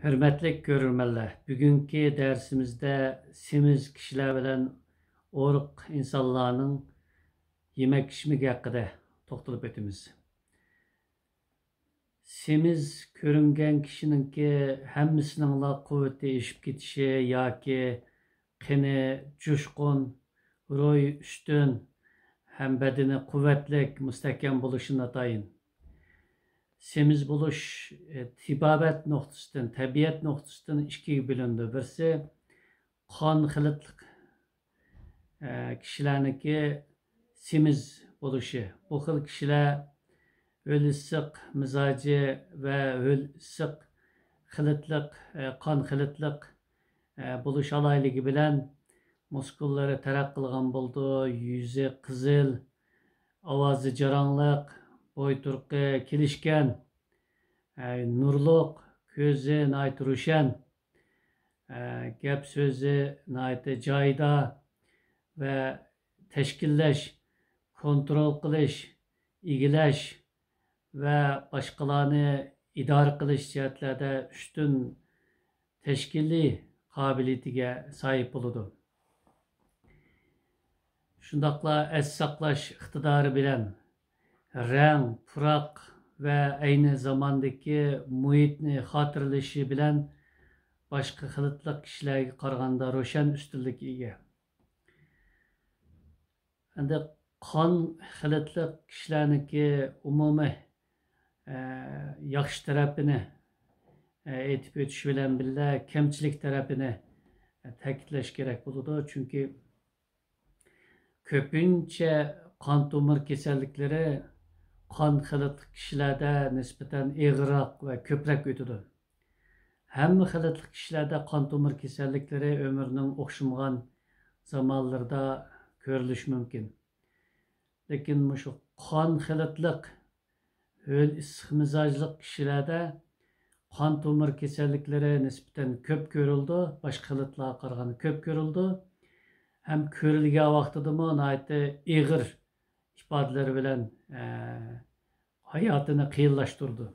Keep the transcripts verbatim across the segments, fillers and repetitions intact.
ھۆرمەتلىك كۆرۈرمەنلەر، بۈگۈنكى دەرسىمىزدە سېمىز كىشىلەر بىلەن ئورۇق ئىنسانلارنىڭ يېمەك-ئىچمىكى ھەققىدە توختىلىپ ئۆتىمىز. سېمىز كۆرۈنگەن كىشىنىڭكى ھەممىسىنىڭلا قۇۋۋىتى ئېشىپ كېتىشى ياكى قېنى جۇشقۇن، روھى ئۈستۈن ھەم بەدىنى قۇۋۋەتلىك، مۇستەھكەم بولۇشى ناتايىن. سېمىز بولۇش، ئە، تېبابەت نۇقتىسىدىن، تەبىئەت نۇقتىسىدىن ئىككىگە بۆلۈنىدۇ. بىرسى قان خىلىتلىق، ئە، كىشىلەرنىڭكى سېمىز بولۇشى. بۇ خىل كىشىلەر ھۆل ئىسسىق مىزاجى ۋە ھۆل ئىسسىق خىلىتلىق، ئە، قان خىلىتلىق، ئە، بولۇش ئالاھىدىلىكى بىلەن مۇسكۇللىرى تەرەت قىلغان بولىدۇ، يۈزى قىزىل، ئاۋازى جاراڭلىق، بوي تۇرقى كېلىشكەن، ئە، نۇرلۇق، كۆزى ناھايىتى روشەن، ئە، گەپ سۆزى ناھايىتى جايىدا ۋە تەشكىللەش، كونترول قىلىش، ئىگىلەش ۋە باشقىلارنى ئىدارە قىلىش جەھەتلەردە ئۈستۈن تەشكىلىي قابىلىيىتىگە ساھىب بولىدۇ. شۇنداقلا ئەس ساقلاش ئىقتىدارى بىلەن رەڭ، پۇراق ۋە ئەينى زاماندىكى مۇھىتنى خاتىرىلىشى بىلەن باشقا خىلىتلىق كىشىلەرگە قارىغاندا روشەن ئۈستۈنلۈككە ئىگە. ئەمدى قان خىلىتلىق كىشىلەرنىڭكى ئومۇمىي، ئە، ياخشى تەرەپىنى، ئە، ئېيتىپ ئۆتۈش بىلەن بىللە، كەمچىلىك تەرەپىنى، ئە، تەكىتلەش كېرەك بولىدۇ. چۈنكى كۆپىنچە قان تومۇر كېسەللىكلىرى قان خىلىتلىق كىشىلەردە نىسبەتەن ئېغىرراق ۋە كۆپرەك ئۆتىدۇ. ھەممە خىلىتلىق كىشىلەردە قان تومۇر كېسەللىكلىرى ئۆمرىنىڭ ئوخشىمىغان زامانلىرىدا كۆرۈلۈشى مۇمكىن. لېكىن مۇشۇ قان خىلىتلىق، ھۆل ئىسسىق مىزاجلىق كىشىلەردە قان تومۇر كېسەللىكلىرى نىسبەتەن كۆپ كۆرۈلىدۇ، باشقا خىلىتلارغا قارىغاندا كۆپ كۆرۈلىدۇ. ھەم كۆرۈلگەن ۋاقتىدىمۇ ناھايىتى ئېغىر ئىپادىلىرى بىلەن، ئە، ھاياتىنى قىيىنلاشتۇرىدۇ.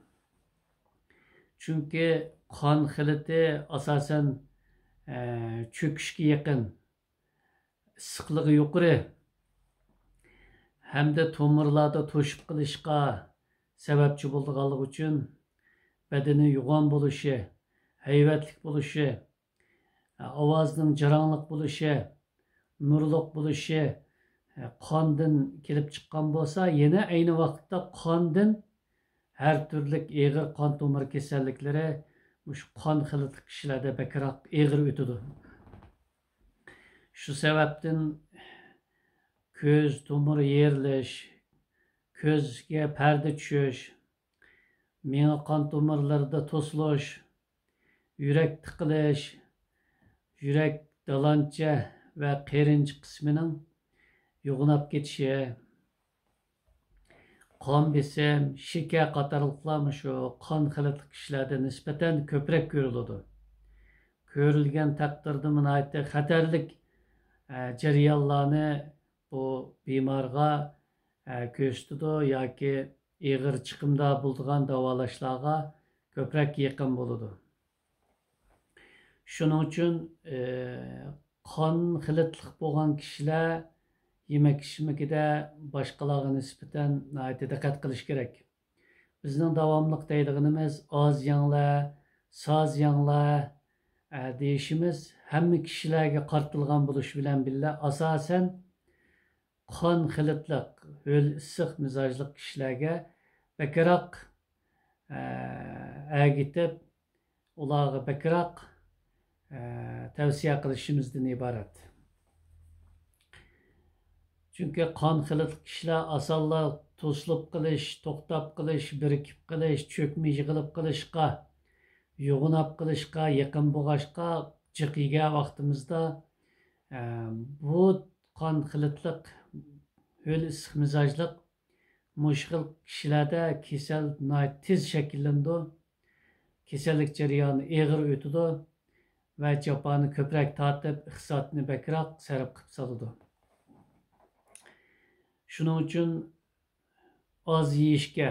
چۈنكى قان خىلىتى ئاساسەن، ئە، چۆكۈشكە يېقىن، ئىسسىقلىقى يۇقىرى ھەمدە تومۇرلاردا توشۇپ قېلىشقا سەۋەبچى بولىدىغانلىقى ئۈچۈن بەدىنى يوغان بولۇشى، ھەيۋەتلىك بولۇشى، ئاۋازنىڭ جاراڭلىق بولۇشى، نۇرلۇق بولۇشى، قاندىن كېلىپ چىققان بولسا، يەنە ئەينى ۋاقىتتا قاندىن ھەر تۈرلۈك ئېغىر قان تومۇر كېسەللىكلىرى مۇشۇ قان خىلىتلىق كىشىلەردە بەكرەك ئېغىر ئۆتىدۇ. شۇ سەۋەبتىن كۆز تومۇرى يېرىلىش، كۆزگە پەردە چۈشۈش، مېڭە قان تومۇرلىرىدا توسۇلۇش، يۈرەك تىقىلىش، يۈرەك دالانچە ۋە قېرىنچە قىسمىنىڭ يوغىناپ كېتىشى، قان بېسىم، شېكەر قاتارلىقلار مۇشۇ قان خىلىتلىق كىشىلەردە نىسبەتەن كۆپرەك كۆرۈلىدۇ. كۆرۈلگەن تەقدىردىمۇ ناھايىتى خەتەرلىك، ئە، جەريانلارنى بۇ بىمارغا، ئە، كۆرسىتىدۇ ياكى ئېغىر چىقىمدا بولىدىغان داۋالاشلارغا كۆپرەك يېقىن بولىدۇ. شۇنىڭ ئۈچۈن، ئە، قان خىلىتلىق بولغان كىشىلەر يېمەك-ئىچمىكىدە باشقىلارغا نىسبەتەن ناھايىتى دىققەت قىلىش كېرەك. بىزنىڭ داۋاملىق دەيدىغىنىمىز «ئاز يەڭلە، ساز يەڭلە» ئە، دېيىشىمىز ھەممە كىشىلەرگە قارىتىلغان بولۇشى بىلەن بىللە، ئاساسەن قان خىلىتلىق، ھۆل ئىسسىق مىزاجلىق كىشىلەرگە بەكرەك، ئە، ئەگىتىپ، ئۇلارغا بەكرەك، ئە، تەۋسىيە قىلىشىمىزدىن ئىبارەت. چۈنكى قان خىلىتلىق كىشىلەر ئاسانلا توسۇلۇپ قېلىش، توختاپ قېلىش، بىرىكىپ قېلىش، چۆكمە يىغىلىپ قېلىشقا، يوغىناپ قېلىشقا يېقىن بولغاچقا، جىق يېگەن ۋاقتىمىزدا، ئە، بۇ قان خىلىتلىق، ھۆل ئىسسىق مىزاجلىق مۇشۇ خىل كىشىلەردە كېسەل ناھايىتى تېز شەكىللىنىدۇ. كېسەللىك جەريانى ئېغىر ئۆتىدۇ ۋە جاپانى كۆپرەك تارتىپ، ئىقتىسادنى بەكرەك سەرپ قىلىپ سالىدۇ. شۇنىڭ ئۈچۈن ئاز يېيىشكە،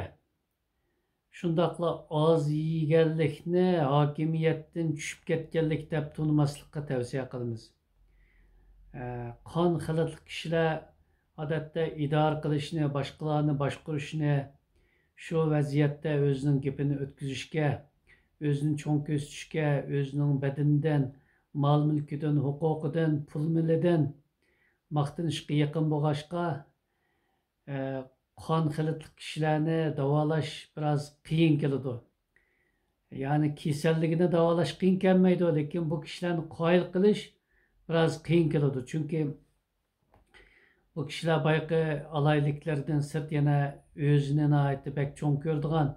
شۇنداقلا ئاز يېگەنلىكنى ھاكىمىيەتتىن چۈشۈپ كەتكەنلىك دەپ تونۇماسلىققا تەۋسىيە قىلىمىز. ئە، قان خىلىتلىق كىشىلەر ئادەتتە ئىدارە قىلىشنى، باشقىلارنى باشقۇرۇشنى، شۇ ۋەزىيەتتە ئۆزىنىڭ گېپىنى ئۆتكۈزۈشكە، ئۆزىنى چوڭ كۆرسىتىشكە، ئۆزىنىڭ بەدىنىدىن، مال-مۈلكىدىن، ھوقۇقىدىن، پۇل-مېلىدىن ماختىنىشقا يېقىن بولغاچقا، ئە، قان خىلىتلىق كىشىلەرنى داۋالاش بىراز قىيىن كېلىدۇ. يەنى كېسەللىكىنى داۋالاش قىيىن كەلمەيدۇ، لېكىن بۇ كىشىلەرنى قايىل قىلىش بىراز قىيىن كېلىدۇ. چۈنكى بۇ كىشىلەر بايىقى ئالاھىدىلىكلىرىدىن سىرت يەنە ئۆزىنى ناھايىتى بەك چوڭ كۆرىدىغان،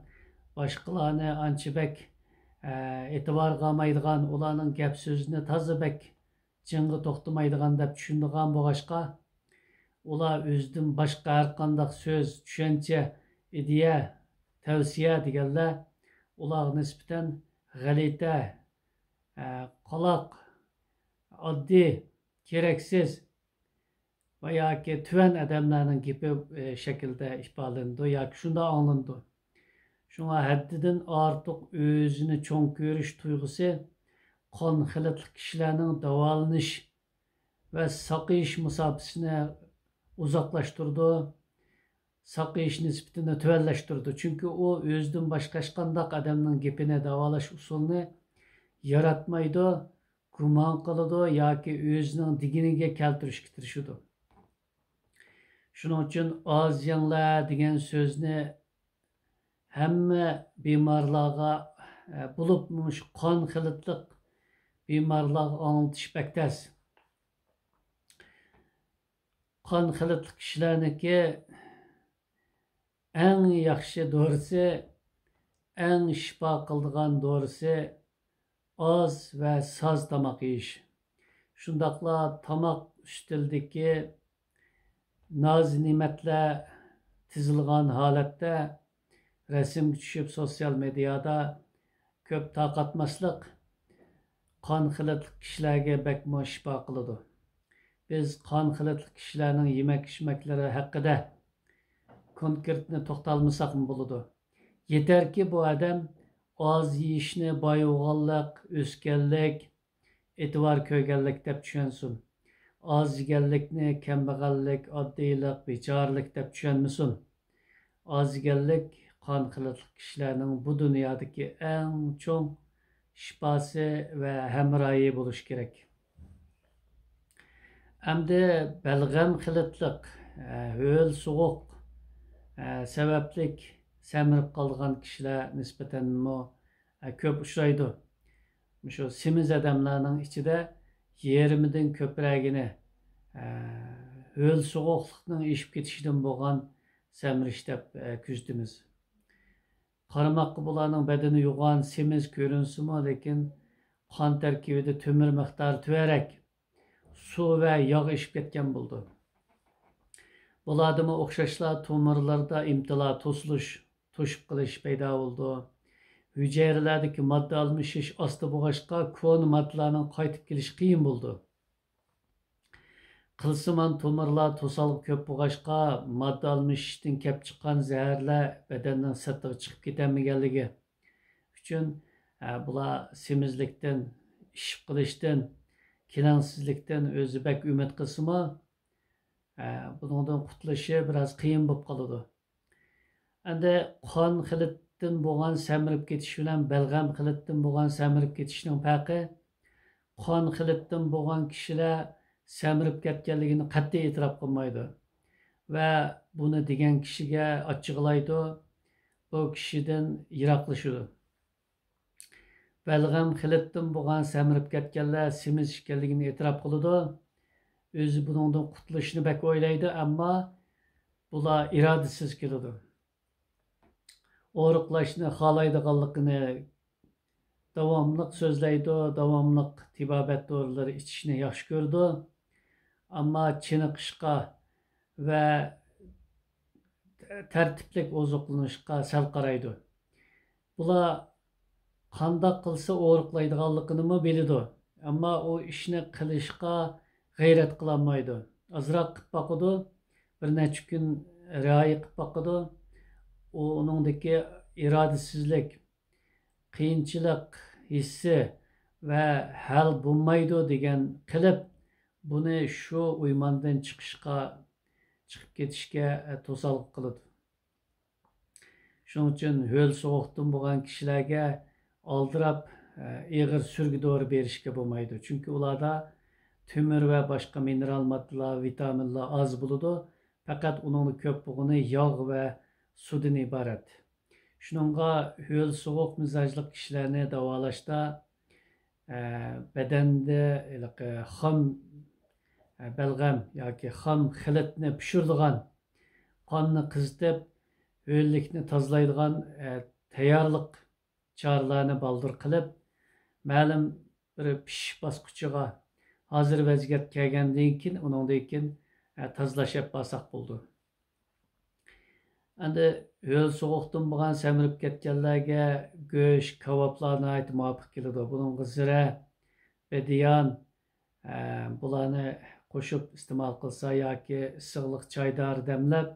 باشقىلارنى ئانچە بەك، ئە، ئېتىبارغا ئالمايدىغان، ئۇلارنىڭ گەپ سۆزىنى تازا بەك جىڭغا توختىمايدىغان دەپ چۈشىنىدىغان بولغاچقا، ئۇلار ئۆزىدىن باشقا ھەرقانداق سۆز، چۈشەنچە، ئىدىيە، تەۋسىيە دېگەنلەر ئۇلارغا نىسبەتەن غەلىتە، ئە، قالاق، ئاددىي، كېرەكسىز ۋە ياكى تۆۋەن ئادەملەرنىڭ گېپى، ئە، شەكلىدە ئىپادىلىنىدۇ ياكى شۇنداق ئاڭلىنىدۇ. شۇڭا ھەددىدىن ئارتۇق ئۆزىنى چوڭ كۆرۈش تۇيغۇسى قان خىلىتلىق كىشىلەرنىڭ داۋالىنىش ۋە ساقىيىش مۇساپىسىنى ئۇزاقلاشتۇرىدۇ، ساقىيىش نىسبىتىنى تۆۋەنلەشتۈرىدۇ. چۈنكى ئۇ ئۆزىدىن باشقا ھېچقانداق ئادەمنىڭ گېپىنى، داۋالاش ئۇسۇلىنى ياراتمايدۇ، گۇمان قىلىدۇ ياكى ئۆزىنىڭ دېگىنىگە كەلتۈرۈشكە تىرىشىدۇ. شۇنىڭ ئۈچۈن ئاز يەڭلار دېگەن سۆزنى ھەممە بىمارلارغا، ئە، بولۇپمۇ مۇشۇ قان خىلىتلىق بىمارلارغا ئاڭلىتىش بەك تەس. قان خىلىتلىق كىشىلەرنىڭكى ئەڭ ياخشى دورىسى، ئەڭ شىپا قىلىدىغان دورىسى ئاز ۋە ساز تاماق يېيىش. شۇنداقلا تاماق ئۈستىلىدىكى ناز-نېمەتلەر تىزىلغان ھالەتتە رەسىمگە چۈشۈپ، سوتسىيال مېدىيادا كۆپ تارقاتماسلىق قان خىلىتلىق كىشىلەرگە بەكمۇ شىپا قىلىدۇ. بىز قان خىلىتلىق كىشىلەرنىڭ يېمەك-ئىچمەكلىرى ھەققىدە كونكرېتنى توختالمىساقمۇ بولىدۇ. يېتەركى، بۇ ئادەم ئاز يېيىشنى باي بولغانلىق، ئۆسكەنلىك، ئېتىبار كۆرگەنلىك دەپ چۈشەنسۇن. ئاز يېگەنلىكنى كەمبەغەللىك، ئاددىيلىق، بىچارىلىك دەپ چۈشەنمىسۇن. ئاز يېگەنلىك قان خىلىتلىق كىشىلەرنىڭ بۇ دۇنيادىكى ئەڭ چوڭ شىپاسى ۋە ھەمراھى بولۇشى كېرەك. ئەمدى بەلغەم خىلىتلىق، ئە، ھۆل سوغۇق، ئە، سەۋەبلىك سەمرىپ قالىدىغان كىشىلەر نىسبەتەنمۇ، ئە، كۆپ ئۇچرايدۇ. مۇشۇ سېمىز ئادەملەرنىڭ ئىچىدە يېرىمىدىن كۆپرەكىنى، ئە، ھۆل سوغۇقلۇقنىڭ ئېشىپ كېتىشىدىن بولغان سەمرىش دەپ، ئە، كۆزىتىمىز. قارىماققا بۇلارنىڭ بەدىنى يوغان، سېمىز كۆرۈنسىمۇ، لېكىن قان تەركىبىدە تۆمۈر مىقدارى تۆۋەنرەك، سۇ ۋە ياغ ئېشىپ كەتكەن بولىدۇ. بۇلاردىمۇ ئوخشاشلا تومۇرلاردا ئىمتىلا، توسۇلۇش، توشۇپ قېلىش پەيدا بولىدۇ. ھۈجەيرىلەردىكى ماددا ئالمىشىش ئاستا بولغاچقا، كونا ماددىلارنىڭ قايتىپ كېلىشى قىيىن بولىدۇ. قىلسىمان تومۇرلار توسالغۇ كۆپ بولغاچقا، ماددا ئالمىشىشتىن كەپ چىققان زەھەرلەر بەدەننىڭ سىرتىغا چىقىپ كېتەلمىگەنلىكى ئۈچۈن، ئە، بۇلار سېمىزلىكتىن، ئىششىپ قېلىشتىن، كېلەڭسىزلىكتىن ئۆزى بەك ئۈمىد قىلسىمۇ، ئە، بۇنىڭدىن قۇتۇلۇشى بىراز قىيىن بولۇپ قالىدۇ. ئەمدى قان خىلىتتىن بولغان سەمرىپ كېتىش بىلەن بەلغەم خىلىتتىن بولغان سەمرىپ كېتىشنىڭ پەرقى، قان خىلىتتىن بولغان كىشىلەر سەمرىپ كەتكەنلىكىنى قەتئىي ئېتىراپ قىلمايدۇ ۋە بۇنى دېگەن كىشىگە ئاچچىقلايدۇ، بۇ كىشىدىن يىراقلىشىدۇ. بەلغەم خىلىتتىن بولغان سەمرىپ كەتكەنلەر سېمىز ئىكەنلىكىنى ئېتىراپ قىلىدۇ. ئۆزى بۇنىڭدىن قۇتۇلۇشنى بەك ئويلايدۇ، ئەمما بۇلار ئىرادىسىز كېلىدۇ. ئورۇقلاشنى خالايدىغانلىقىنى داۋاملىق سۆزلەيدۇ، داۋاملىق تېبابەت دورىلىرى ئىچىشنى ياخشى كۆرىدۇ. ئەمما چېنىقىشقا ۋە تەرتىپلىك ئوزۇقلىنىشقا سەل قارايدۇ. بۇلار قانداق قىلسا ئورۇقلايدىغانلىقىنىمۇ بىلىدۇ، ئەمما ئۇ ئىشنى قىلىشقا غەيرەت قىلالمايدۇ. ئازراق قىلىپ باقىدۇ، بىر نەچچە كۈن رىئايە قىلىپ باقىدۇ. ئۇ ئۇنىڭدىكى ئىرادىسىزلىك، قىيىنچىلىق ھېسسى ۋە ھەل بولمايدۇ دېگەن قىلىپ، بۇنى شۇ ئويماندىن چىقىشقا، چىقىپ كېتىشكە، ئە، توسالغۇ قىلىدۇ. شۇنىڭ ئۈچۈن ھۆل سوغۇقتىن بولغان كىشىلەرگە ئالدىراپ، ئە، ئېغىر سۈرگە دورا بېرىشكە بولمايدۇ. چۈنكى ئۇلاردا تۆمۈر ۋە باشقا مىنېرال ماددىلار، ۋىتامىنلار ئاز بولىدۇ. پەقەت ئۇنىڭدا كۆپ بولغىنى ياغ ۋە سۇدىن ئىبارەت. شۇنىڭغا ھۆل سوغۇق مىزاجلىق كىشىلەرنى داۋالاشتا، ئە، بەدەندە ھېلىقى خام، ئە، بەلغەم ياكى خام خىلىتنى پىشۇرىدىغان، قاننى قىزىتىپ، ھۆللۈكنى تازىلايدىغان، ئە، تەييارلىق چارىلەرنى بالدۇر قىلىپ، مەلۇم بىر پىشىش باسقۇچىغا ھازىر ۋەزىيەت كەلگەندىن كېيىن، ئۇنىڭدىن كېيىن، ئە، تازىلاش ئېلىپ بارساق بولىدۇ. ئەمدى ھۆل سوغۇقتىن بولغان سەمرىپ كەتكەنلەرگە گۆش، كاۋاپلار ناھايىتى مۇۋاپىق كېلىدۇ. بۇنىڭغا زىرە، بېدىيان، ئە، بۇلارنى قوشۇپ ئىستېمال قىلسا ياكى ئىسسىقلىق چايدا دەملەپ،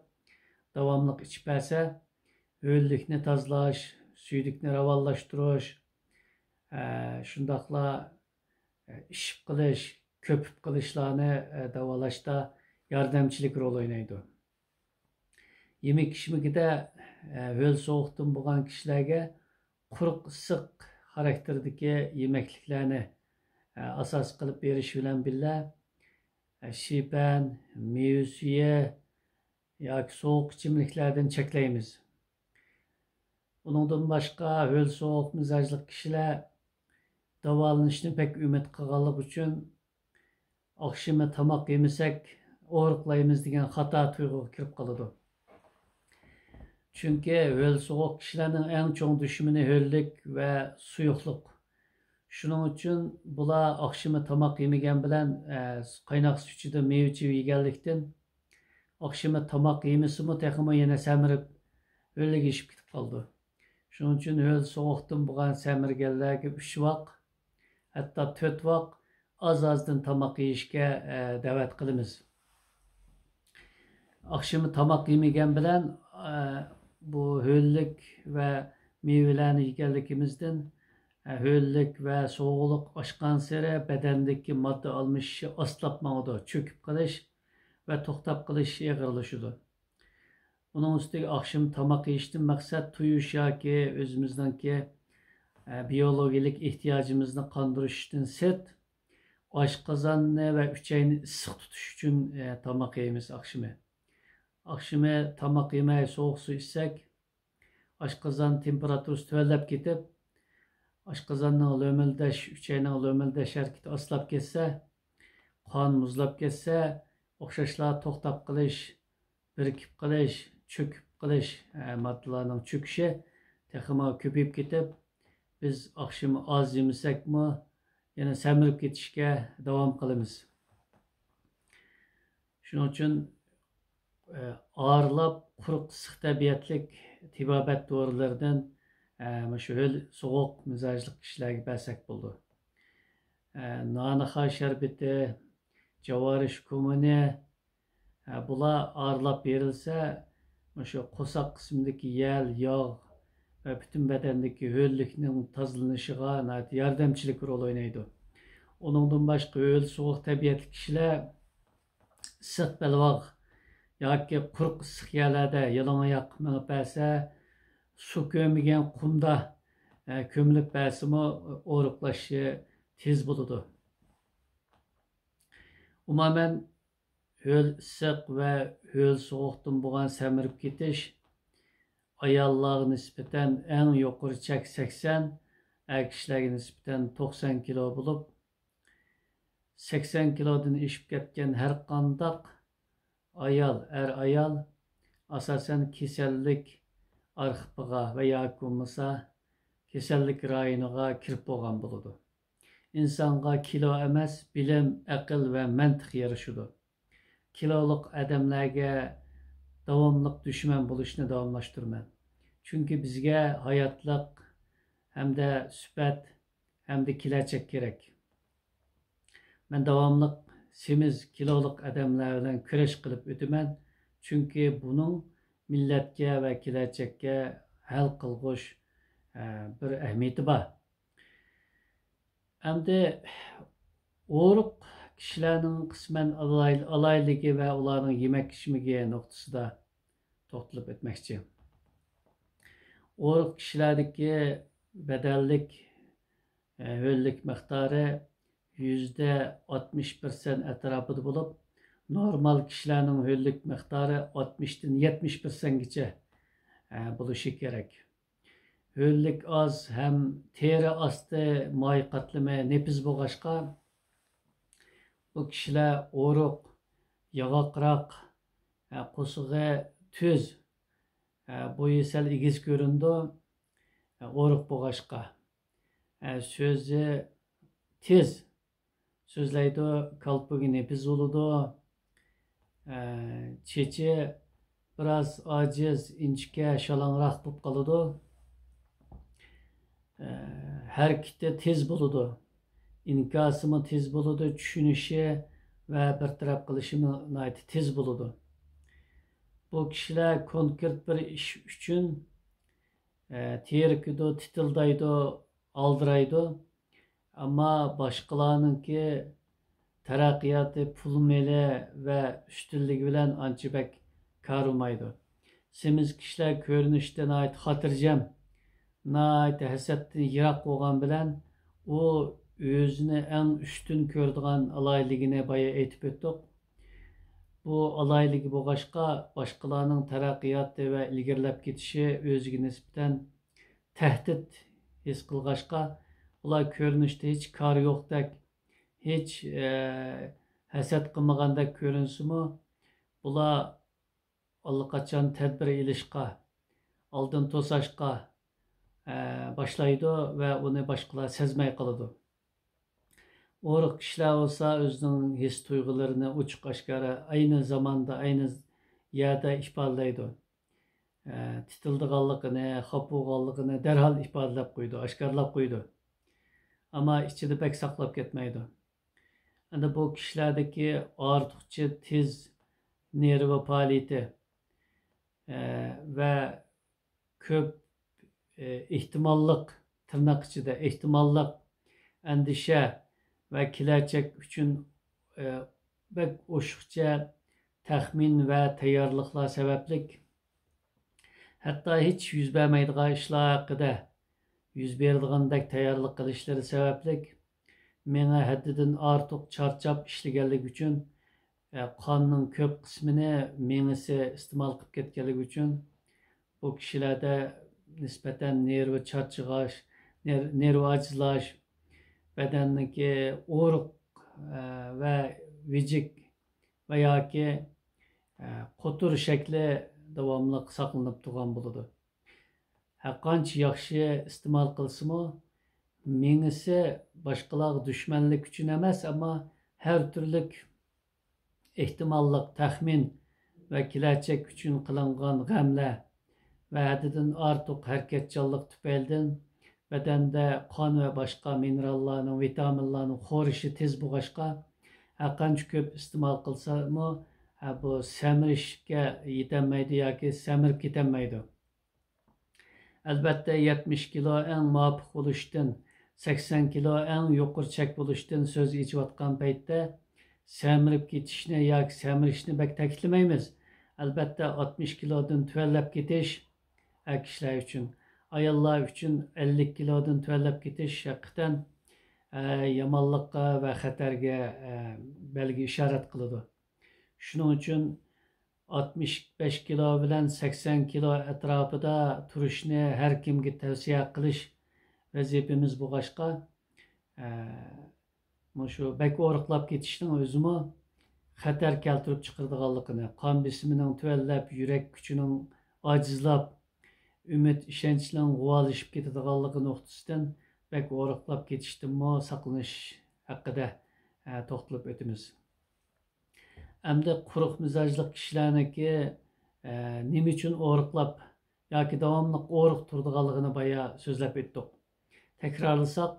داۋاملىق ئىچىپ بەرسە، ھۆللۈكنى تازىلاش، سۈيدۈكنى راۋانلاشتۇرۇش، ئە، شۇنداقلا، ئە، ئىششىپ قېلىش، كۆپۈپ قېلىشلارنى، ئە، داۋالاشتا ياردەمچىلىك رول ئوينايدۇ. يېمەك-ئىچمىكىدە، ئە، ھۆل سوغۇقتىن بولغان كىشىلەرگە قۇرۇق ئىسسىق خاراكتېردىكى يېمەكلىكلەرنى، ئە، ئاساس قىلىپ بېرىش بىلەن بىللە، ئە، شىپەن، مېۋە سۈيى ياكى سوغۇق ئىچىملىكلەردىن چەكلەيمىز. ئۇنىڭدىن باشقا، ھۆل سوغۇق مىزاجلىق كىشىلەر داۋالىنىشنى بەك ئۈمىد قىلغانلىقى ئۈچۈن، ئاخشىمى تاماق يېمىسەك، ئورۇقلايمىز دېگەن خاتا تۇيغۇغا كىرىپ قالىدۇ. چۈنكى ھۆل سوغۇق كىشىلەرنىڭ ئەڭ چوڭ دۈشمىنى ھۆللۈك ۋە سۇيۇقلۇق. شۇنىڭ ئۈچۈن بۇلار ئاخشىمى تاماق يېمىگەن بىلەن، ئە، قايناق سۇ ئىچىدە مېۋە چېۋە يېگەنلىكتىن، ئاخشىمى تاماق يېمىسىمۇ، تېخىمۇ يەنە سەمرىپ، ھۆللۈكلىشىپ كېتىپ قالىدۇ. شۇنىڭ ئۈچۈن ھۆل سوغۇقتىن بولغان سەمرىگەنلەرگە ئۈچ ۋاق، ھەتتا تۆت ۋاق ئاز-ئازدىن تاماق يېيىشكە، ئە، دەۋەت قىلىمىز. ئاخشىمى تاماق يېمىگەن بىلەن، ئە، بۇ ھۆللۈك ۋە مېۋىلەرنى يېگەنلىكىمىزدىن، ئە، ھۆللۈك ۋە سوغۇقلۇق ئاشقانسېرى بەدەندىكى ماددا ئالمىشىشى ئاستىلاپ ماڭىدۇ، چۆكۈپ قېلىش ۋە توختاپ قېلىش ئېغىرلىشىدۇ. ئۇنىڭ ئۈستىگە ئاخشىمى تاماق يېيىشتىن مەقسەت تويۇش ياكى ئۆزىمىزنىڭكى، ئە، بىيولوگىيەلىك ئېھتىياجىمىزنى قاندۇرۇشتىن سىرت، ئاشقازاننى ۋە ئۈچەينى ئىسسىق تۇتۇش ئۈچۈن، ئە، تاماق يەيمىز ئاخشىمى. ئاخشىمى تاماق يېمەي سوغۇق سۇ ئىچسەك، ئاشقازان تېمپېراتۇرىسى تۆۋەنلەپ كېتىپ، ئاشقازاننىڭ لۆمۈلدەش، ئۈچەينىڭ لۆمۈلدەش ھەرىكىتى ئاستىلاپ كەتسە، قان مۇزلاپ كەتسە، ئوخشاشلا توختاپ قېلىش، بىرىكىپ قېلىش، چۆكۈپ قېلىش، ئە، ماددىلارنىڭ چۆكۈشى تېخىمۇ كۆپىيىپ كېتىپ، بىز ئاخشىمى ئاز يېمىسەكمۇ، يەنە سەمرىپ كېتىشكە داۋام قىلىمىز. شۇنىڭ ئۈچۈن، ئە، ئارىلاپ قۇرۇق ئىسسىق تەبىئەتلىك تېبابەت دورىلىرىدىن، ئە، مۇشۇ ھۆل سوغۇق مىزاجلىق كىشىلەرگە بەرسەك بولىدۇ. ئە، نانىخا شەربىتى، جاۋارىش كۇمۇنى، ئە، بۇلار ئارىلاپ بېرىلسە، مۇشۇ قورساق قىسمىدىكى يەل، ياغ ۋە پۈتۈن بەدەندىكى ھۆللۈكنىڭ تازىلىنىشىغا ناھايىتى ياردەمچىلىك رول ئوينايدۇ. ئۇنىڭدىن باشقا، ھۆل سوغۇق تەبىئەتلىك كىشىلەر ئىسسىق بەلباغ ياكى قۇرۇق ئىسسىق يەرلەردە يالىڭاياق مېڭىپ بەرسە، سۇ كۆرمىگەن قۇمدا، ئە، كۆمۈلۈپ بەرسىمۇ، ئورۇقلىشى تېز بولىدۇ. ئومۇمەن، ھۆل ئىسسىق ۋە ھۆل سوغۇقتىن بولغان سەمرىپ كېتىش ئاياللارغا نىسبەتەن ئەڭ يۇقىرى چەك سەكسەن، ئەر كىشىلەرگە نىسبەتەن توقسان كىلو بولۇپ، سەكسەن كىلودىن ئېشىپ كەتكەن ھەرقانداق ئايال، ئەر-ئايال ئاساسەن كېسەللىك ئارخىپىغا ۋە ياكى بولمىسا كېسەللىك رايونىغا كىرىپ بولغان بولىدۇ. ئىنسانغا كىلو ئەمەس، بىلىم، ئەقىل ۋە مەنتىق يارىشىدۇ. كىلولۇق ئادەملەرگە داۋاملىق دۈشمەن بولۇشنى داۋاملاشتۇرىمەن. چۈنكى بىزگە ھاياتلىق ھەمدە سۈپەت ھەمدە كېلەچەك كېرەك. مەن داۋاملىق سېمىز كىلولۇق ئادەملەر بىلەن كۈرەش قىلىپ ئۆتىمەن، چۈنكى بۇنىڭ مىللەتكە ۋە كېلەچەككە ھەل قىلغۇچ، ئە، بىر ئەھمىيىتى بار. ئەمدى ئورۇق كىشىلەرنىڭ قىسمەن ئالاي-، ئالاھىدىلىكى ۋە ئۇلارنىڭ يېمەك-ئىچمىكى نۇقتىسىدا توختىلىپ ئۆتمەكچى. ئورۇق كىشىلەردىكى بەدەنلىك، ئە، ھۆللۈك مىقدارى يۈزدە ئاتمىش پىرسەنت ئەتراپىدا بولۇپ، نورمال كىشىلەرنىڭ ھۆللۈك مىقدارى ئاتمىشتىن يەتمىش پىرسەنتكىچە، ئە، بولۇشى كېرەك. ھۆللۈك ئاز ھەم تېرە ئاستى ماي قاتلىمى نېپىز بولغاچقا، بۇ كىشىلەر ئورۇق، ياغاقراق، ئە، قورسىقى تۈز، ئە، بويى سەل ئېگىز كۆرۈنىدۇ، ئە، ئورۇق بولغاچقا. ئە، سۆزى تېز سۆزلەيدۇ، كالپۇكى نېپىز بولىدۇ. ئە، چېچى بىراز ئاجىز، ئىنچىكە، شالاڭراق بولۇپ قالىدۇ. ئە، ھەرىكىتى تېز بولىدۇ. ئىنكاسىمۇ تېز بولىدۇ، چۈشىنىشى ۋە بىر تەرەپ قىلىشىمۇ ناھايىتى تېز بولىدۇ. بۇ كىشىلەر كونكرېت بىر ئىش ئۈچۈن، ئە، تېرىكىدۇ، تىتىلدايدۇ، ئالدىرايدۇ. ئەمما باشقىلارنىڭكى تەرەققىياتى، پۇل مېلى ۋە ئۈستۈنلۈكى بىلەن ئانچە بەك كارىمايدۇ. سېمىز كىشىلەر كۆرۈنۈشتە ناھايىتى خاتىرجەم، ناھايىتى ھەسەتتىن يىراق بولغان بىلەن، ئۇ ئۆزىنى ئەڭ ئۈستۈن كۆرىدىغان ئالاھىدىلىكىنى بايا ئېيتىپ ئۆتتۇق. بۇ ئالاھىدىلىكى بولغاچقا، باشقىلارنىڭ تەرەققىياتى ۋە ئىلگىرىلەپ كېتىشى ئۆزىگە نىسبەتەن تەھدىت ھېس قىلغاچقا، ئۇلار كۆرۈنۈشتە ھېچ كارى يوقتەك، ھېچ، ئە، ھەسەت قىلمىغاندەك كۆرۈنسىمۇ، بۇلار ئاللىقاچان تەدبىر ئېلىشقا، ئالدىن توساشقا، ئە، باشلايدۇ ۋە ئۇنى باشقىلار سەزمەي قالىدۇ. ئورۇق كىشىلەر بولسا ئۆزىنىڭ ھېس-تۇيغۇلىرىنى ئوچۇق-ئاشكارا ئەينى زاماندا، ئەينى يەردە ئىپادىلەيدۇ. ئە، تىتىلدىغانلىقىنى، خاپا بولغانلىقىنى دەرھال ئىپادىلەپ قويىدۇ، ئاشكارىلاپ قويىدۇ. ئەمما ئىچىدە بەك ساقلاپ كەتمەيدۇ. ئەمدى بۇ كىشىلەردىكى ئارتۇقچە تېز نېرۋا پائالىيىتى، ئە، ۋە كۆپ، ئە، ئېھتىماللىق، تىرناق ئىچىدە ئېھتىماللىق ئەندىشە ۋە كېلەچەك ئۈچۈن، ئە، بەك ئوشۇقچە تەخمىن ۋە تەييارلىقلار سەۋەبلىك، ھەتتا ھېچ يۈز بەرمەيدىغان ئىشلار ھەققىدە يۈز بېرىدىغاندەك تەييارلىق قىلىشلىرى سەۋەبلىك، مېڭە ھەددىدىن ئارتۇق چارچاپ ئىشلىگەنلىكى ئۈچۈن، ئە، قاننىڭ كۆپ قىسمىنى مېڭىسى ئىستېمال قىلىپ كەتكەنلىكى ئۈچۈن، بۇ كىشىلەردە نىسبەتەن نېرۋا چارچىغاش، نېر-، نېرۋا ئاجىزلاش، بەدەندىكى ئورۇق، ئە، ۋە ۋىجىك ۋە ياكى، ئە، قوتۇر شەكلى داۋاملىق ساقلىنىپ تۇرغان بولىدۇ. ھەرقانچە ياخشى ئىستېمال قىلسىمۇ، مېڭىسى باشقىلارغا دۈشمەنلىك ئۈچۈن ئەمەس، ئەمما ھەر تۈرلۈك ئېھتىماللىق تەخمىن ۋە كېلەچەك ئۈچۈن قىلىنغان غەملەر ۋە ھەددىدىن ئارتۇق ھەرىكەتچانلىق تۈپەيلىدىن بەدەندە قان ۋە باشقا مىنېراللارنىڭ، ۋىتامىنلارنىڭ خورىشى تېز بولغاچقا، ھەرقانچە كۆپ ئىستېمال قىلسىمۇ، ھە، بۇ سەمرىشكە يېتەلمەيدۇ ياكى سەمرىپ كېتەلمەيدۇ. ئەلۋەتتە، يەتمىش كىلو ئەڭ مۇۋاپىق بولۇشتىن، سەكسەن كىلو ئەڭ يۇقىرى چەك بولۇشتىن سۆز ئېچىۋاتقان پەيتتە، سەمرىپ كېتىشنى ياكى سەمرىشنى بەك تەكىتلىمەيمىز. ئەلۋەتتە، ئاتمىش كىلودىن تۆۋەنلەپ كېتىش، ئەر كىشىلەر ئۈچۈن، ئاياللار ئۈچۈن ئەللىك كىلودىن تۆۋەنلەپ كېتىش ھەقىقەتەن، ئە، يامانلىققا ۋە خەتەرگە، ئە، بەلگە ئىشارەت قىلىدۇ. شۇنىڭ ئۈچۈن ئاتمىش بەش كىلو بىلەن سەكسەن كىلو ئەتراپىدا تۇرۇشنى ھەر كىمگە تەۋسىيە قىلىش ۋەزىپىمىز بولغاچقا، ئە، مۇشۇ بەك ئورۇقلاپ كېتىشنىڭ ئۆزىمۇ خەتەر كەلتۈرۈپ چىقىرىدىغانلىقىنى، قان بېسىمىنىڭ تۆۋەنلەپ، يۈرەك كۈچىنىڭ ئاجىزلاپ، ئۈمىد ئىشەنچنىڭ غۇۋالىشىپ كېتىدىغانلىقى نۇقتىسىدىن بەك ئورۇقلاپ كېتىشتىنمۇ ساقلىنىش ھەققىدە، ئە، توختىلىپ ئۆتىمىز. ئەمدى قۇرۇق مىزاجلىق كىشىلەرنىڭكى، ئە، نېمە ئۈچۈن ئورۇقلاپ ياكى داۋاملىق ئورۇق تۇرىدىغانلىقىنى بايا سۆزلەپ ئۆتتۇق. تەكرارلىساق،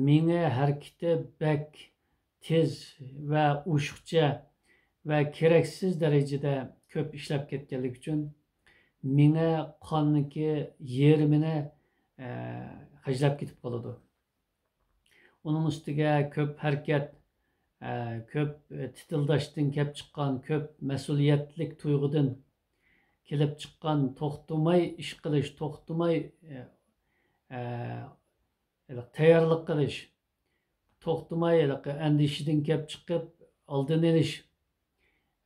مېڭە ھەرىكىتى بەك تېز ۋە ئوشۇقچە ۋە كېرەكسىز دەرىجىدە كۆپ ئىشلەپ كەتكەنلىكى ئۈچۈن، مېڭە قاننىڭكى يېرىمىنى، ئە، خەجلەپ كېتىپ قالىدۇ. ئۇنىڭ ئۈستىگە كۆپ ھەرىكەت، ئە، كۆپ تىتىلداشتىن كەپ چىققان، كۆپ مەسئۇلىيەتلىك تۇيغۇدىن كېلىپ چىققان توختىماي ئىش قىلىش، توختىماي، ئە، ئە، ھېلىقى تەييارلىق قىلىش، توختىماي ھېلىقى ئەندىشىدىن كەپ چىقىپ ئالدىنى ئېلىش،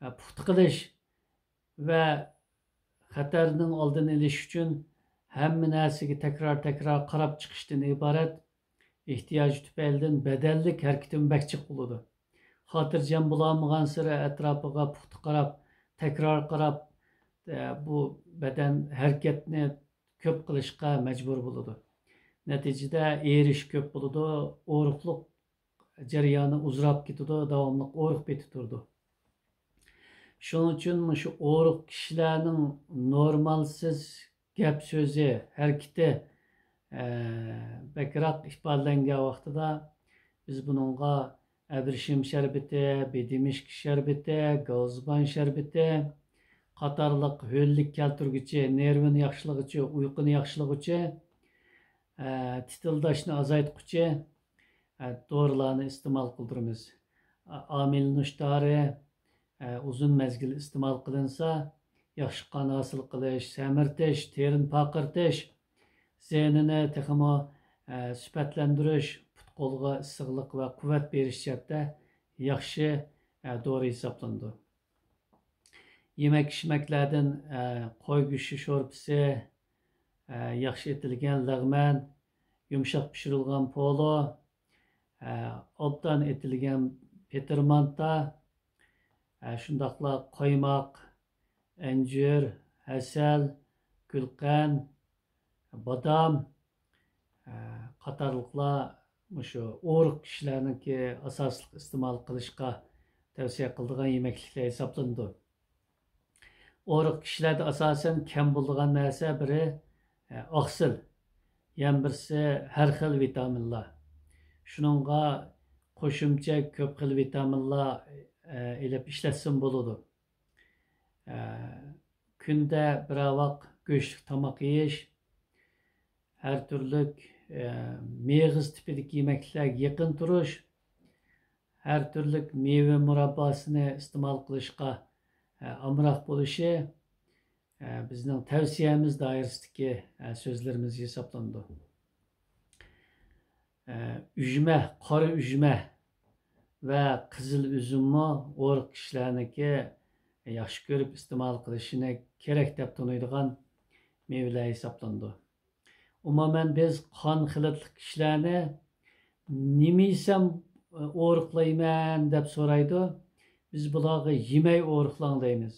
ئە، پۇختا قىلىش ۋە خەتەرنىڭ ئالدىنى ئېلىش ئۈچۈن ھەممە نەرسىگە تەكرار-تەكرار قاراپ چىقىشتىن ئىبارەت ئېھتىياج تۈپەيلىدىن بەدەنلىك ھەرىكىتىمۇ بەك جىق بولىدۇ. خاتىرجەم بولالمىغانسېرى ئەتراپىغا پۇختا قاراپ، تەكرار قاراپ، ئە، بۇ بەدەن ھەرىكەتنى كۆپ قىلىشقا مەجبۇر بولىدۇ. نەتىجىدە ئېرىش كۆپ بولىدۇ، ئورۇقلۇق جەريانى ئۇزىراپ كېتىدۇ، داۋاملىق ئورۇق پېتى تۇرىدۇ. شۇنىڭ ئۈچۈن مۇشۇ ئورۇق كىشىلەرنىڭ نورمالسىز گەپ سۆزى، ھەرىكىتى، ئە، بەكرەك ئىپادىلەنگەن ۋاقتىدا بىز بۇنىڭغا ئەبرىشىم شەربىتى، بېدىمىشكا شەربىتى، گاۋزىبان شەربىتى قاتارلىق ھۆللۈك كەلتۈرگۈچى، نېرۋىنى ياخشىلىغۇچى، ئۇيقۇنى ياخشىلىغۇچى، ئە، تىتىلداشنى ئازايتقۇچى، ئە، دورىلارنى ئىستېمال قىلدۇرىمىز. ئا-، ئامىل نۇشتارى، ئە، ئۇزۇن مەزگىل ئىستېمال قىلىنسا، ياخشى قان ھاسىل قىلىش، سەمرىتىش، تېرىنى پارقىرىتىش، زېھنىنى تېخىمۇ، ئە، سۈپەتلەندۈرۈش، پۇت-قولغا ئىسسىقلىق ۋە قۇۋۋەت بېرىش جەھەتتە ياخشى، ئە، دورا ھېسابلىنىدۇ. يېمەك-ئىچمەكلەردىن، ئە، قوي گۆشى شورپىسى، ئە، ياخشى ئېتىلگەن لەغمەن، يۇمشاق پىشۇرۇلغان پولۇ، ئە، ئوبدان ئېتىلگەن پېتىرمانتا، ئە، شۇنداقلا قايماق، ئەنجۈر، ھەسەل، گۈلقەنت، بادام، ئە، قاتارلىقلار مۇشۇ ئورۇق كىشىلەرنىڭكى ئاساسلىق ئىستېمال قىلىشقا تەۋسىيە قىلىدىغان يېمەكلىكلەر ھېسابلىنىدۇ. ئورۇق كىشىلەردە ئاساسەن كەم بولىدىغان نەرسە بىرى، ئە، ئاقسىل، يەنە بىرسى ھەر خىل ۋىتامىنلار. شۇنىڭغا قوشۇمچە كۆپ خىل ۋىتامىنلار، ئە، ئېلىپ ئىشلەتسىمۇ بولىدۇ. ئە، كۈندە بىر ۋاق گۆشلۈك تاماق يېيىش، ھەر تۈرلۈك، ئە، مېغىز تىپىدىكى يېمەكلىكلەرگە يېقىن تۇرۇش، ھەر تۈرلۈك مېۋە مۇرابباسىنى ئىستېمال قىلىشقا، ئە، ئامراق بولۇشى، ئە، بىزنىڭ تەۋسىيەمىز دائىرىسىدىكى، ئە، سۆزلىرىمىز ھېسابلىنىدۇ. ئە، ئۈجمە، قارا ئۈجمە ۋە قىزىل ئۈزۈممۇ ئورۇق كىشىلەرنىڭكى ياخشى كۆرۈپ ئىستېمال قىلىشىنى كېرەك دەپ تونۇيدىغان مېۋىلەر ھېسابلىنىدۇ. ئومۇمەن، بىز قان خىلىتلىق كىشىلەرنى نېمە يېسەم ئورۇقلايمەن دەپ سورايدۇ. بىز بۇلارغا يېمەي ئورۇقلاڭ دەيمىز.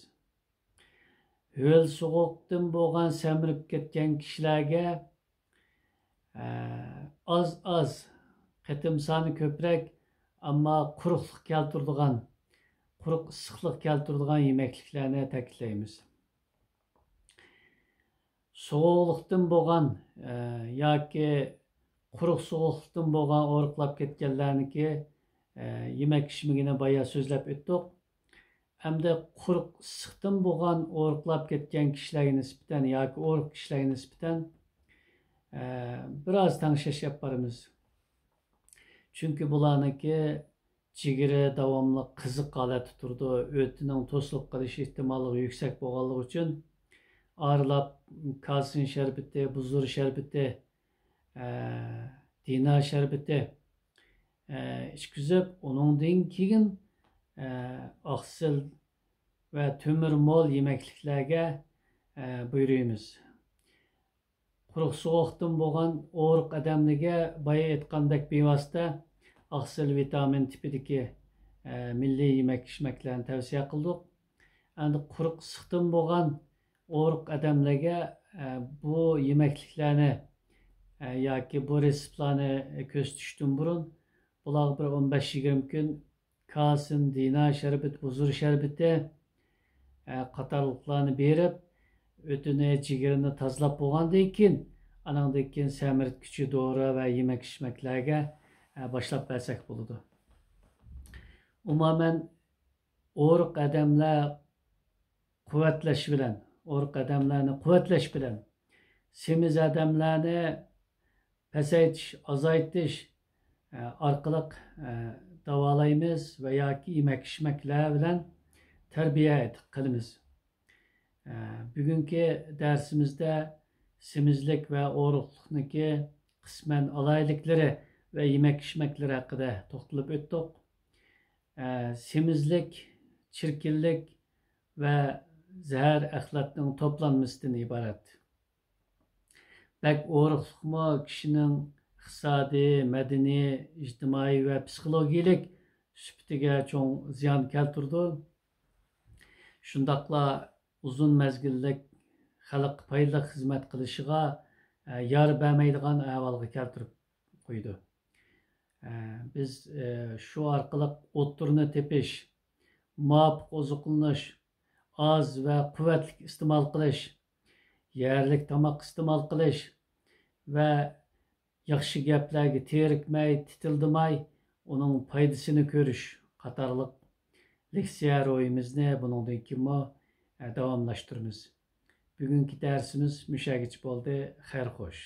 ھۆل سوغۇقتىن بولغان سەمرىپ كەتكەن كىشىلەرگە، ئە، ئاز-ئاز، قېتىم سانى كۆپرەك، ئەمما قۇرۇقلۇق كەلتۈرىدىغان، قۇرۇق ئىسسىقلىق كەلتۈرىدىغان يېمەكلىكلەرنى تەكىتلەيمىز. سوغۇقلۇقتىن بولغان، ئە، ياكى قۇرۇق سوغۇقلۇقتىن بولغان ئورۇقلاپ كەتكەنلەرنىڭكى، ئە، يېمەك ئىچمىكىنى بايا سۆزلەپ ئۆتتۇق. ئەمدى قۇرۇق ئىسسىقتىن بولغان ئورۇقلاپ كەتكەن كىشىلەرگە نىسبەتەن ياكى ئورۇق كىشىلەرگە نىسبەتەن، ئە، بىراز تەڭشەش ئېلىپ بارىمىز. چۈنكى بۇلارنىڭكى جىگىرى داۋاملىق قىزىق ھالەتتە تۇرىدۇ. ئۆتىنىڭ توسۇلۇپ قېلىش ئېھتىماللىقى يۈكسەك بولغانلىقى ئۈچۈن، ئارىلاپ كالتسىي شەربىتى، بۇزۇر شەربىتى، ئە، دىنا شەربىتى، ئە، ئىچكۈزۈپ، ئۇنىڭدىن كېيىن، ئە، ئاقسىل ۋە تۆمۈر مول يېمەكلىكلەرگە، ئە، بۇيرۇيمىز. قۇرۇق سوغۇقتىن بولغان ئورۇق ئادەملەرگە بايا ئېيتقاندەك بىۋاسىتە ئاقسىل ۋىتامىن تىپىدىكى، ئە، مىللىي يېمەك-ئىچمەكلەرنى تەۋسىيە قىلدۇق. ئەمدى قۇرۇق ئىسسىقتىن بولغان ئورۇق ئادەملەرگە، ئە، بۇ يېمەكلىكلەرنى، ئە، ياكى بۇ رېتسېپلارنى كۆرسىتىشتىن بۇرۇن بۇلارغا بىر ئون بەش يىگىرمە كۈن كاسىن، دىنا شەربىتى، ھۇزۇر شەربىتى، ئە، قاتارلىقلارنى بېرىپ، ئۆتىنى، جىگىرىنى تازىلاپ بولغاندىن كېيىن، ئانىڭدىن كېيىن سەمرىتكۈچى دورا ۋە يېمەك-ئىچمەكلەرگە، ئە، باشلاپ بەرسەك بولىدۇ. ئومۇمەن، ئورۇق ئادەملەر قۇۋۋەتلەش بىلەن، ئورۇق ئادەملەرنى قۇۋۋەتلەش بىلەن سېمىز ئادەملەرنى پەسەيتىش، ئازايتىش، ئە، ئارقىلىق، ئە، داۋالايمىز ۋە ياكى يېمەك-ئىچمەكلەر بىلەن تەربىيە قىلىمىز. ئە، بۈگۈنكى دەرسىمىزدە سېمىزلىك ۋە ئورۇقلۇقنىڭكى قىسمەن ئالاھىدىلىكلىرى ۋە يېمەك-ئىچمەكلىرى ھەققىدە توختىلىپ ئۆتتۇق. ئە، سېمىزلىك، چىركىنلىك ۋە زەھەر ئەخلەتنىڭ توپلانمىسىدىن ئىبارەت. بەك ئورۇقلۇقمۇ كىشىنىڭ ئىقتىسادىي، مەدەنىي، ئىجتىمائىي ۋە پسىخولوگىيەلىك سۈپىتىگە چوڭ زىيان كەلتۈرىدۇ. شۇنداقلا ئۇزۇن مەزگىللىك خەلققە پايدىلىق خىزمەت قىلىشىغا، ئە، يار بەرمەيدىغان ئەھۋالغا كەلتۈرۈپ قويىدۇ. ئە، بىز، ئە، شۇ ئارقىلىق ئوتتۇرىنى تېپىش، مۇۋاپىق ئوزۇقلىنىش، ئاز ۋە قۇۋۋەتلىك ئىستېمال قىلىش، يەرلىك تاماق ئىستېمال قىلىش ۋە ياخشى گەپلەرگە تېرىكمەي، تىتىلدىماي، ئۇنىڭ پايدىسىنى كۆرۈش قاتارلىق لېكسىيە روھىمىزنى بۇنىڭدىن كېيىنمۇ، ئە، داۋاملاشتۇرىمىز. بۈگۈنكى دەرسىمىز مۇشۇ يەرگىچە بولدى. خەير خوش.